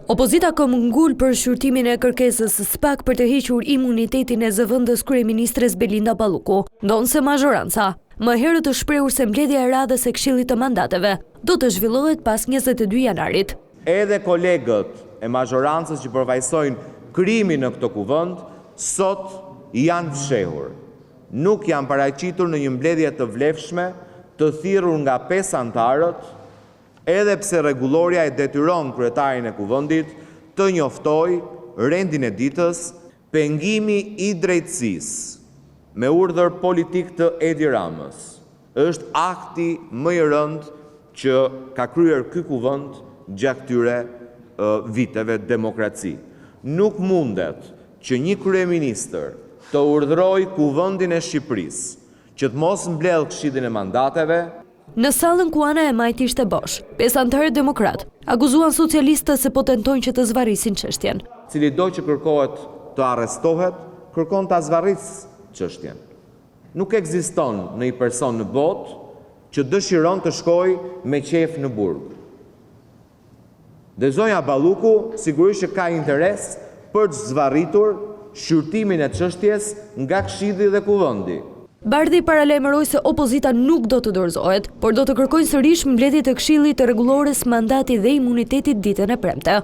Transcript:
Opozita këmbëngul për shqyrtimin e kërkesës së SPAK për të hequr imunitetin e zëvendës kryeministres Belinda Balluku, ndonëse mazhoranca më herët është shprehur se mbledhja e radhës e Këshillit të Mandateve do të zhvillohet pas 22 janarit. Edhe kolegët e mazhorancës që përfaqësojnë krimin në këtë kuvend, sot janë fshehur. Nuk janë paraqitur në një mbledhje të vlefshme të thirrur nga pesë anëtarët, Edhe pse rregullorja e detyron kryetarin e Kuvendit të njoftojë rendin e ditës, pengimi i drejtësisë me urdhër politik të Edi Ramës është akti më i rëndë që ka kryer ky Kuvend gjatë këtyre viteve demokraci. Nuk mundet që një kryeministër të urdhërojë Kuvendin e Shqipërisë që të mos mbledhë Këshillin e Mandateve, Në sallën ku ana e majtë ishte bosh, pesë anëtarët demokratë akuzuan socialistët se po tentojnë që të zvarrisin çështjen. Cilido që kërkohet të arrestohet, kërkon ta zvarrisë çështjen. Nuk ekziston ndonjë person në botë që dëshiron të shkojë me qejf në burg. Dhe zonja Balluku sigurisht që ka interes për të zvarritur shqyrtimin e çështjes nga Këshilli dhe Kuvendi. Bardhi paralajmëroi se opozita nuk do të dorëzohet, por do të kërkojnë sërish mbledhje të Këshillit të Rregullores, Mandatit dhe Imunitetit ditën e premte.